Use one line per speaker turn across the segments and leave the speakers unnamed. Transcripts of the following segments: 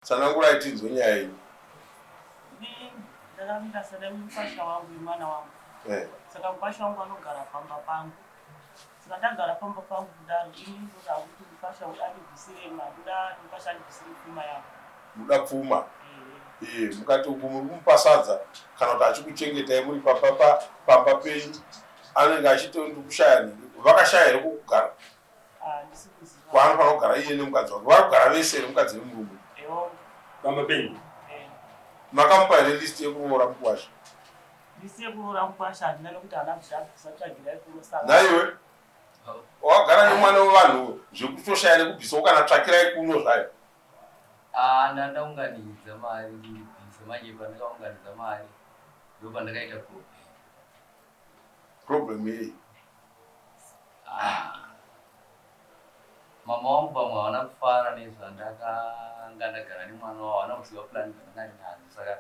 Tsanangurai tinzwe nyaya yenyu.
Ini ndakamira sada mukwasha wangu nemwana wangu.
Eh.
Saka mukwasha wangu anogara pamba pangu. Saka ndagara pamba pangu kudaro ini ndoda kuti mukwasha uyu andibvisire mari, ndoda kuti mukwasha andibvisire pfuma yangu.
Muda pfuma.
Eh.
Eh, mukati uku muri kumupa sadza kana kuti achikuchengetai muri pamba pa pamba penyu anenge achiti ndikushaya nhingi. Vakashaya here kwokugara?
Handisi kuziva.
Kwaanofanira kugara iye nemukadzi wake. Vari kugara vese here mukadzi nemurume?
Ewo.
Pamba penyu.
Eh.
Makamupa here list yekuroora mukwasha?
List yekuroora mukwasha handina nekuti haana kubvisa tsvagirai kuno saka.
Nhaiwe wakagara nemwana wevanhu zvekutoshaya nekubvisawo kana tsvakirai kuno zvayo.
Ah, ndandaunganidza mari kuti ndibvise manje pandakaunganidza mari ndopandakaita problem.
Problem yei?
Ah. Mama wangu pamwe havana kufara nezvandakanga ndagara nemwana wavo, havana kuziva plan dzandanga ndinadzo saka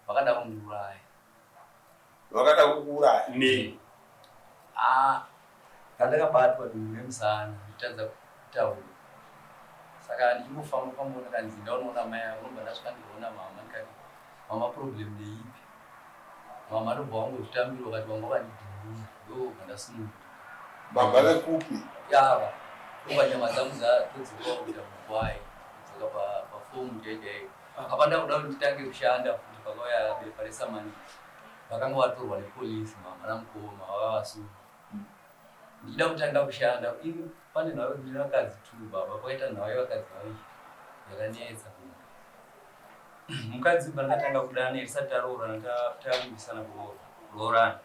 vakada kundiuraya.
Vakada kukuuraya?
Nei?
Ah, ndandakabatwa dumbu remusana ndichitadza kutaura saka ndichingofamba famba ndakanzi ndaunoona mai avo ndobva ndasvika ndikaona mama ndikati mama problem ndeipi mama ndobva wangozvitambira vakati vanga vandidhumira ndobva ndasununguka.
Baba vekupi?
Yava ndobva nyama dzangu dzatodzoka kuita mukwai kudzoka pafomu chaiyo chaiyo apa ndakuda kuti nditange kushanda futi pakauya bepa resamanisi vakanga vatorwa nepolisi mama namukoma vakavasunga ndichida kutanga kushanda ini pane nhau yekuti ndine vakadzi two baba pakaita nhau yevakadzi vaviri yakanetsa mukadzi pandakatanga kudana tisati taroorana tavimbisana kuroorana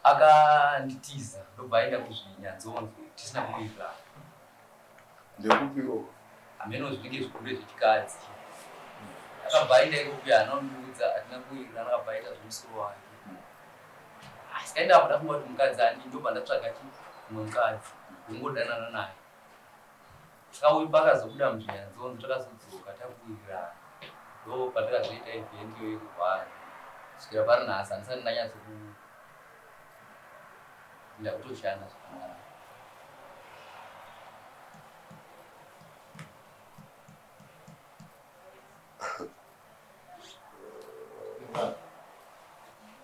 akanditiza ndobva aenda kuzvinyanzonzo tisina kuwirirana.
Ndekupiko?
Hameno zvinenge zvikure zvechikadzi. Akabva aenda ikoko haana kundiudza hatina kuwirirana akabva aita zvemusoro wake. Asi kaenda apo ndafunga kuti mukadzi andi ndobva ndatsvaga chi mumwe mukadzi wongodanana naye. Saka uyu paakazobuda muzvinyanzonzo takazodzoka takuwirirana. Ndo patakazoita event iyoyo yekurwara. Kusvikira pari nhasi handisati ndanyatso ku ndakutoshanda zvakanaka.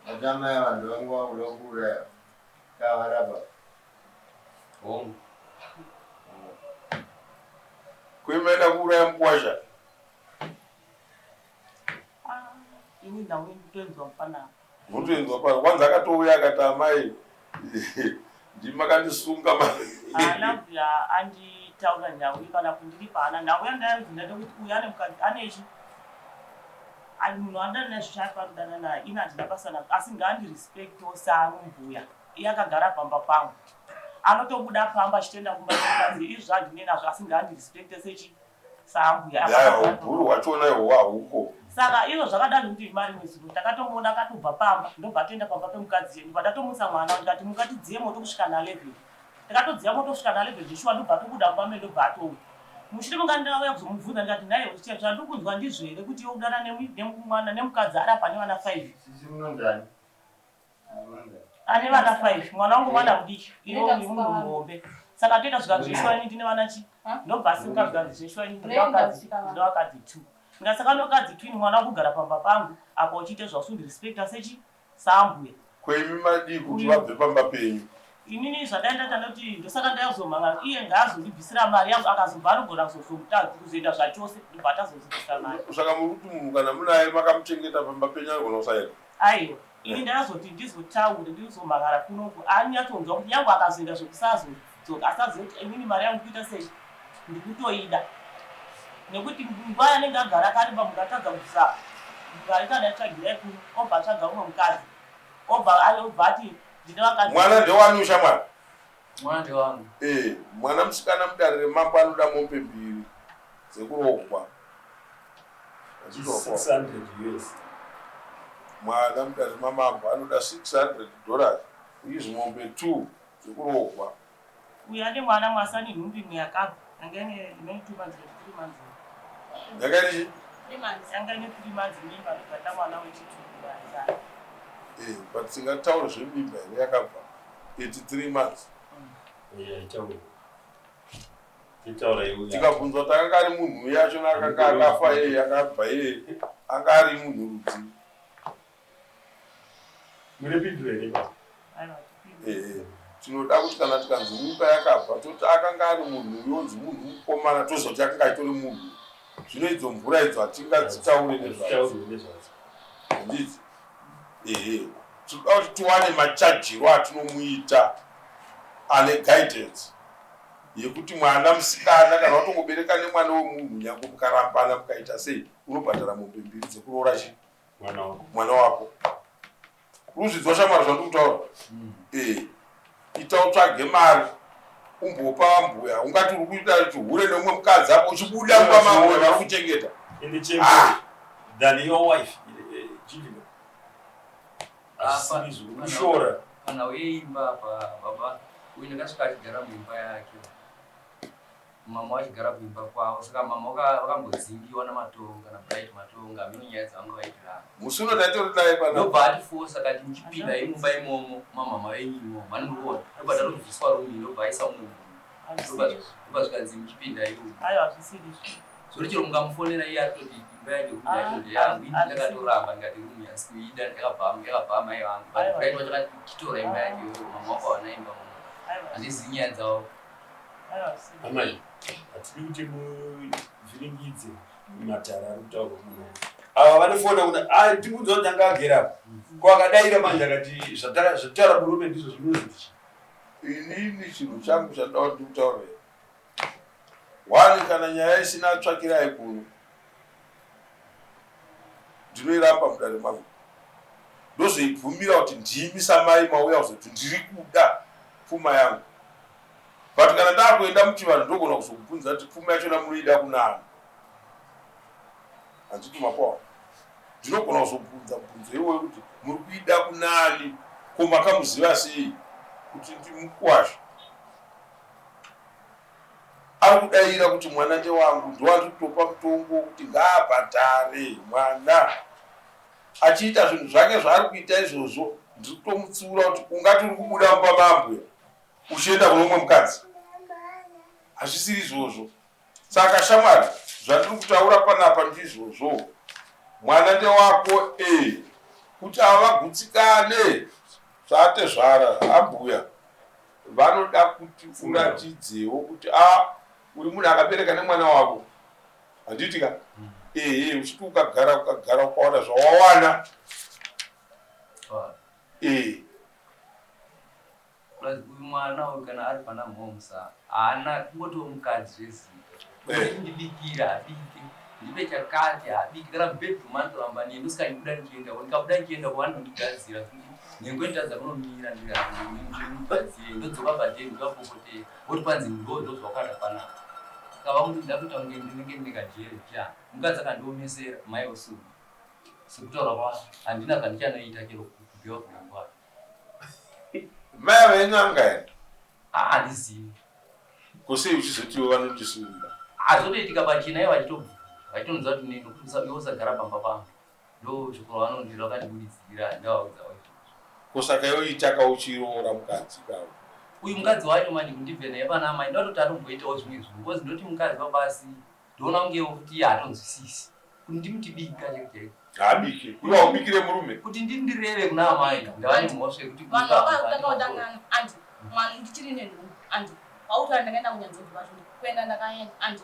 Vatamai vanhu vangu vakuda kuuraya tavarapa.
Hongu.
Kuimaida kuuraya mukwasha?
Ah, ini nhau ndikutoinzwa panapa.
Unotoinzwa pano. Kwanza akatouya akati amai ndimakandisunga.
Haana kubvira anditaura nhau iyi kana kundiripa haana. Nhau yandainzi ndaida kuti uyu ane mukadzi ane chi ani munhu andana naye zvichaipa kudana naye ini handina basa nazvo asi ngaandirespectewo saanumbuya iye akagara pamba pangu anotobuda pamba achitoenda kumba kwemukadzi izvo handinei nazvo asi ngaandirespecte sechi saambuya.
Yaya ubhuru hwachona ihwo hwahuko.
Saka izvo zvakadaro nekuti mari mwezuro takatomuona akatobva pamba ndobva atoenda pamba pemukadzi yedu ndatomusa mwana ndikati muka tidziye moto kusvika na11 ndakatodziya moto kusvika na11 zveshuwa ndobva atobuda mumba medu ndobva atouya mushure munga ndauya kuzomubvunza ndikati nhai uchiya zvandiri kunzwa ndizvo here kuti iwe kudana nemwana nemukadzi ari apa nevana 5
Sisi munonzani?
Ane vana 5 mwana wangu mwana mudiki iwe uyu munhu muhombe saka toita zvikanzi zveshuwa ini ndine vana chi ndobva asimuka zvikanzi zveshuwa ini ndine vakadzi ndine vakadzi 2 ndikati saka ndokadzi twin mwana wakugara pamba pangu apa uchiita zvausundirespecta sechi saambuya.
Ko imi madii kuti vabve pamba penyu?
Inini zvandaenda tandoti ndosaka ndayazomhangana iye ngaazondibvisira mari yangu akazobva anogona kuzozomutadzi kuzoenda zvachose ndobva atazozibvisa mari.
Saka muri kuti munhu kana munaye makamuchengeta pamba penyu anogona kusaenda?
Aiwa ini ndakazoti ndizotaure ndizomhangara kunoku anyatsonzwa kuti nyange akazoenda zvekusazodzoka asazive kuti inini mari yangu kuita sei ndikutoida nekuti nguva yanenge agara akareba munhu atadza kubvisa mari kana yatsvagirai kuno obva atsvaga umwe mukadzi obva obva ati ndine vakadzi.
Mwana ndewani ushamwari?
Mwana ndewangu.
Eh, mwana musikana mudare remambo anoda mombe mbiri dzekurohwa.
600 US.
Mwana mudare mamambo anoda 600 dollars uyizi mombe 2 dzekurohwa.
Uyu ane mwana mwasani nhumbi imwe yakabva yanga ine ine 2 months or 3 months.
Yanga ine
3 months. Yanga ine 3 months mimba ndobva mwana wechitu.
Eh, but singataura zvemimba here yakabva 83 months?
Yeah, itaura.
Tikabvunzwa kuti akanga ari munhu uye achona akanga akafa yeye akabva yeye anga ari munhu rudzi. Ehe, tinoda kuti kana tikanzi mimba yakabva toti akanga ari munhu uyo onzi munhu mukomana toziva kuti akanga achitori munhu. Zvino idzo mvura idzo hatingadzitaure nezvadzo. Handiti? Ehe, tinoda kuti tiwane machajiro atinomuita ane guidance yekuti mwana musikana kana watongobereka nemwana wemunhu nyange mukarambana mukaita sei unobhadhara mombe mbiri dzekuroora chi mwana wako. Urikuzvinzwa shamwari zvandiri kutaura? Mm. Eh. Ita utsvage mari umbopa mbuya ungati uri kuita chihure neumwe mukadzi apo uchibuda mumba mambuya vari kuchengeta.
In the chamber ah. than your wife. Eh, eh,
Apa
kushora.
Kana uyeimba apa baba uyu ndakasvika achigara muimba yake. Mama vachigara kuimba kwavo saka mama vakambodzingiwa naMatonga naBright Matonga hameno nyaya dzavanga vaitirana.
Musi uno taitori naye pana.
Ndobva atifosa akati muchipinda imumba imomo mamama venyu imomo mani muri kuona ndobva tatobviswa room ndobva aisa umwe munhu ndobva zvikanzi muchipinda imomo.
Aiwa zvisiri izvo.
Zvori chero mukamufonera iye atoti imba yacho room yacho ndeyangu ini ndakatoramba ndikati room yasi kuida yakabva yakabva amai vangu but Bright wacho akati chitora imba yacho iyoyo mama wako hawana imba muno handizivi nyaya dzavo.
Amai, hatidi kuti muvhiringidze matare ari kutaurwa muno. Ava vanofona kuti ah, timuudza kuti anga agere apa. Ko akadaira manje akati zvataura murume ndizvo zvinoziti.
Inini chinhu changu chandoda kuti ndikutaurire. One kana nyaya isina tsvakirai kuno ndinoiramba mudare mangu ndozoibvumira kuti ndimi samai mauya kuzoti ndiri kuda pfuma yangu but kana ndakuenda muchivanhu ndogona kuzokubvunza kuti pfuma yachona munoida kunani handiti mapawa ndinogona kuzobvunza mubvunzo iwoyo kuti muri kuida kunani ko makamuziva sei kuti ndimukwasha Ari kudaira kuti mwana ndewangu ndowandiri kutopa mutongo wekuti ngaabhadhare mwana. Achiita zvinhu zvake zvaari kuita izvozvo ndiri kutomutsiura kuti ungati uri kubuda mumba maambuya uchienda kune umwe mukadzi. Hazvisiri izvozvo. Saka shamwari zvandiri kutaura panapa ndizvozvo. Mwana ndewako ee kuti ava vagutsikane zvaatezvara ambuya Vanoda kuti uratidzewo kuti a uri munhu akabereka nemwana wako handiti ka mm. ehe uchiti ukagara ukagara ukawana zvawawana
ee uyu mwana uyu kana ari pana mhomsa haana kungotiwo mukadzi zvezita eh. ndibikira habike ndipe chakati habiki kana mubedroom anotoramba neni ndosaka ndibuda ndichienda ndikabuda ndichienda kuvanondigadzira Nhengo inotadza kunomira ndimugadzire ndodzoka padeni ndovapopotera voti kwanzi ndo ndozvawakada panapa saka vakuti ndakuita kunge ndinenge ndine kajere cha mukadzi akandiomesera mai osunga sekutaura kwa handina zvandichanoita chero kubvewa kuimba
mai ava in'anga here
handizivi
ko sei uchizotiwo vanondisunga
hazvotoitika pachena ivo vachitobvuma vachitonzwa kuti iwe usagara pamba pangu Ndoshoko ravanondira vakandibudidzira ndavaudzawo izvozvo.
Ko saka iwe itaka uchiroora mukadzi ipapa.
Uyu mukadzi wacho manje kundibve naye pana amai ndoda kuti atomboitawo zvimwe zvinhu because ndoti mukadzi wabasi ndoona kungewo kuti iye haatonzwisisi kuti ndimuti bika chaiko chaiko.
Haabike. Iwe haubikire murume.
Kuti ndini ndireve kuna amai ndava nemhosva yekuti
Vanhu vakatanga kudanana andi mwana ndichiri nenhumbu andi wautaura ndakaenda kunyanzodzi vacho kuenda ndakaenda andi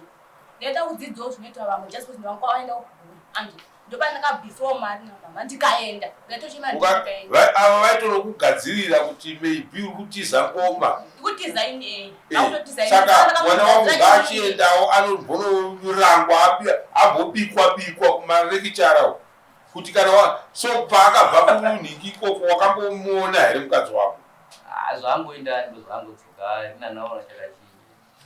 ndaida kudzidzawo zvinoitwa vamwe just because ndivanga kwavaenda kugura andi ndopandakabviswawo mari namama ndikaenda ndatochema ndikaenda
ava vaitonokugadzirira kuti maybe uri kutiza ngoma
ndikutiza ini eh,
eh saka mwana wangu ngaachiendawo anombonorangwa ambobikwa bikwa kumarekichara uko kuti kana wa so paakabva kunhingi ikoko wakambomuona here mukadzi wako
ah, zvaangoenda ndozvaangodzoka ndinanaona chakachinja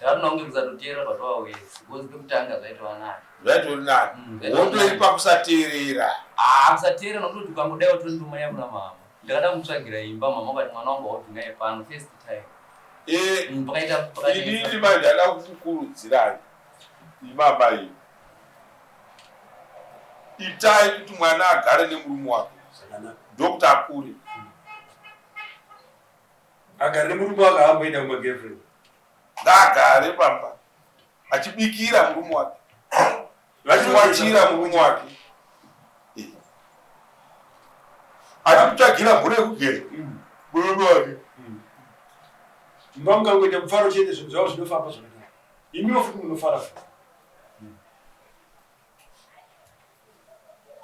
Ndakatoona kunge kusatoteerera kwatova wese because pekutanga zvaitova nani.
Zvaitori nani. Mm, Hondo iri pakusateerera.
Ah, kusateerera nokuti ukangodai watori nduma yakuna mama. Ndakada kumutsvagira imba mama vakati mwana wangu haubvi naye pano first time.
Eh, mm, pakaita pakaita. Inini manje ndada kukukurudzirai. Imama iyi. Itai kuti mwana agare nemurume wake.
Zvakanaka.
Ndokuti akure.
Agare nemurume wake haamboenda kuma girlfriend.
Ngaagare pamba. Achibikira murume wake, achiwachira murume wake, achimutsvagira mvura yekugeza murume wake.
Mumba mukangoita mufaro chete, zvinhu zvavo zvinofamba zvakanaka. Imiwo futi munofara futi.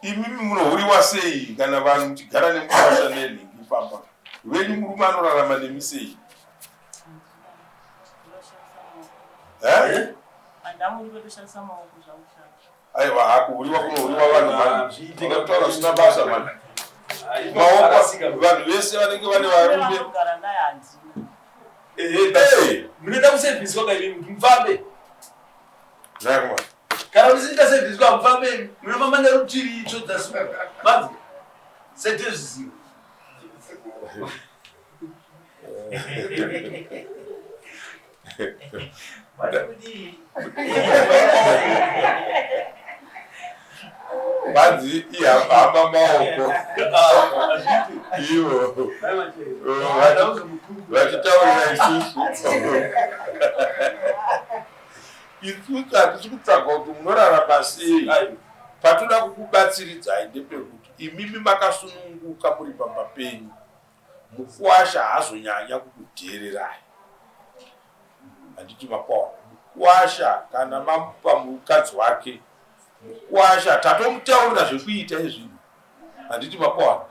Imimi munohuriwa sei kana vanhu muchigara nemukwasha nenhingi pamba venyu? Murume anorarama nemi sei? Eh? Aiwa, hakuhuriwa kunohuriwa vanhu mani vakutaura zvisina basa mani. Maoko vanhu vese vanenge vane varume.
Munoda kusevhiswa kaimi kuti mufambe. Kana musingasevhiswa hamufambe, munofamba nerutivi itsvo dzasuka manzi setezvizivo.
Vanzi ihamba maoko ivo vachitaurira isusu. Isusu hatisi kutsvaga kuti munorarama sei. Patoda kukubatsiridzai ndepekuti imimi makasununguka muri pamba penyu, mukuwasha haazonyanya kukudheererai. Handiti mapaona mukuwasha kana mamupa mukadzi wake, mukuwasha tatomutaurira zvekuita izvino. Handiti mapaona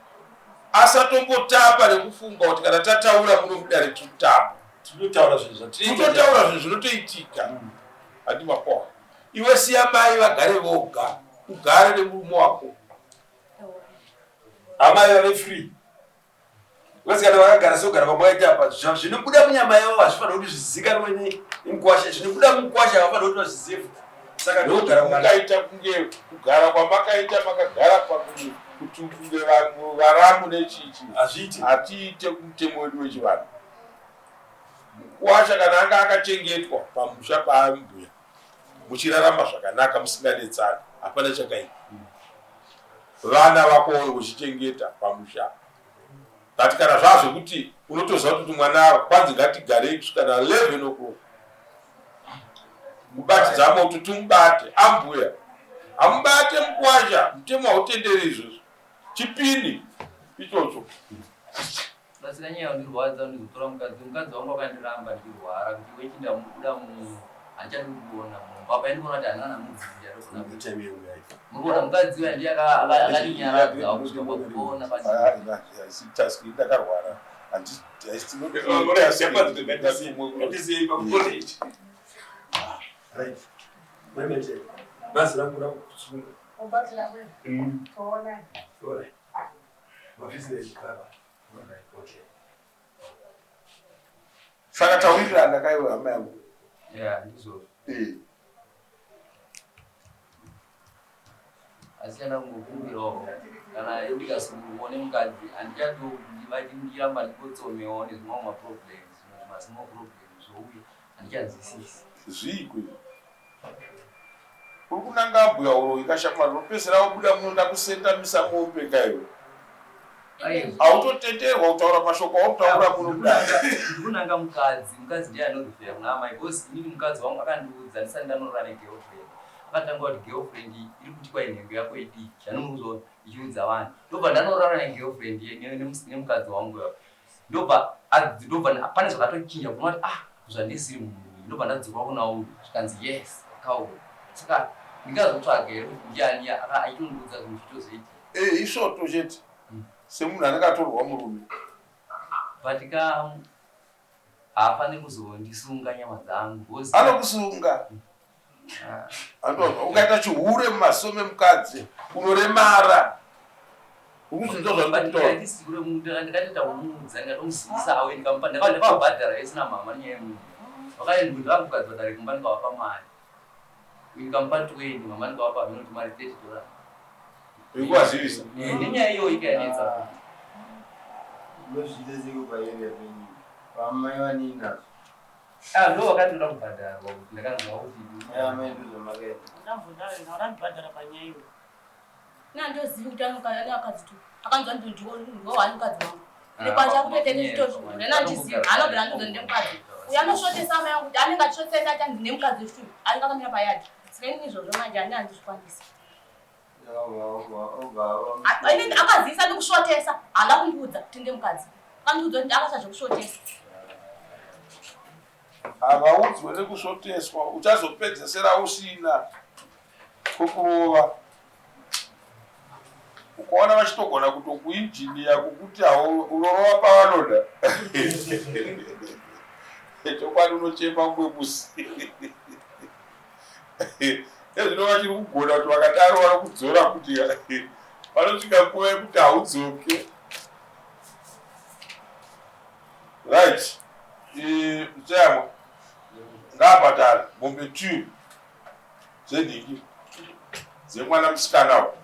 asatombotapa nekufunga kuti kana tataura muno mudare totapa.
Tinotaura zvinhu zvatinoita.
Tinotaura zvinhu zvinotoitika. Handiti mapaona iwe siya mai vagare voga, ugare nemurume wako.
Amai vave free. Vasikana vakagara sokugara kwamakaita apa, zvinobuda munyama yavo hazvifanira kuti zvizikanwe nemukwasha. Zvinobuda mukwasha havafanira kuti vazvizive futi. Saka ndokugara
kwamakaita kunge kugara kwamakaita, makagara pakunge kuti kunge vanhu varamu nechichi.
Hazviiti.
Hatiite kumutemo wedu wechivanhu. Mukuwasha kana anga akachengetwa pamusha paambuya, muchirarama zvakanaka musinganetsani, hapana chakaipa. Vana vako uchichengeta pamusha, but kana zvazvekuti unotoziva kuti mwana kwanzi ngatigarei kusvika na 11 o'clock, mubatidza moto timubate, ambuya hamubate mukwasha, mutemo hautenderi izvozvo. Chipini ichocho.
Basika nyaya yandirwadza ndizotora mukadzi. Mukadzi wangu akandiramba ndichirwara kuti iwe chinda mubuda mu handichadi kukuona mumba apa. Ndikuona kuti handina namudzidzi arikuona. Murikuona mukadzi uya ndiye akandinyaradza kusvika pakupona.
Task ndakarwara.
Bhazi rangu rakusunga.
Saka tawirirana kaiwe hama yangu?
Yeah, ndizvo. Asi kana kungokumbirawo kana ndikasungurwawo nemukadzi, handichadiwo kuti ndivati ndiramba ndingotsomewawo nezvimwe maproblems, zvimwe zvimasmall problems zvouya handichanzwisisi.
Zviiko izvi? Uri kunanga ambuya uroyi kashamwari, unopedzisira wabuda muno ndakusentamisa mombe kaiwe. Hautotenderwa kutaura mashoko autaura muno mudare.
Ndikunanga mukadzi. Mukadzi ndiye anorifera kuna amai because inini mukadzi wangu akandiudza ndisati ndanorora negirlfriend. Akatanga kuti girlfriend iri kuti kwai nhengo yako idiki, zvanomuzwa ichiudza vanhu. Ndobva ndanorara negirlfriend nemukadzi wangu uya. Ndobva ndobva pane zvakatochinja kuona kuti ah, zvandisiri munhu uyu. Ndobva ndadzoka kuna uyu, zvikanzi yes, wakaura. Saka ndingazotsvaga here kuti ndiani aitondiudza zvinhu zvitozoitika?
Eh, isvoto chete semunhu anenge atorwa murume.
But ka haafaniri kuzondisunga nyama dzangu because
Anokusunga. Andozwa ukaita chihure mumaziso memukadzi unoremara. Ukuzinzwa zvandikutaura?
Ndikatoita kumuudza, ndikatomusingisa awe, ndikamupa, ndakavabhadhara vese namama nenyaya yemunhu. Vakaenda ndakugadzwa dare kumba, ndikavapa mari, ndikamupa 20, mama ndikavapa vinoti mari $30.
Yekuvazivisa.
Nenyaya iyoyi ikayanetsa futi.
Unozviita seiko paarea penyu pamai vaninazvo?
Ah, ndo vakandoda kubhadharwa kuti ndakanzwa kuti
Mai amai ndozvamakaita.
Ndambodaro panyaya iyoyo.
Nandozivi kuti anokadzi akadzi tu akanzwa ndiwo ndiwo wani mukadzi wangu. Nekwacha kutoita nezvitozvo nandizivi anobvira andiudza ndemukadzi. Uyo anosvotesa amai vangu kuti anenge achisvotesa ati ndine mukadzi wechituru anenge akamira payadhi. Saka inini izvozvo manje ani handizvikwanisi. Inini akazivisa ndikusvotesa haana kundiudza kuti ndine mukadzi. Akandiudza kuti akaita zvekusvotesa.
Havaudzwe nekusvoteswa uchazopedzesera usina kwekurova. Ukaona vachitogona kutokuinjiniya kukuti unorova pavanoda. Chokwadi unochema mumwe musi. Ezvino vachiri kugona kuti vakadaro vanokudzora kuti vanosvika nguva yekuti haudzoke. Right. Chayamwa ngaabhadhare mombe 2 dzenhingi dzemwana musikana uyu.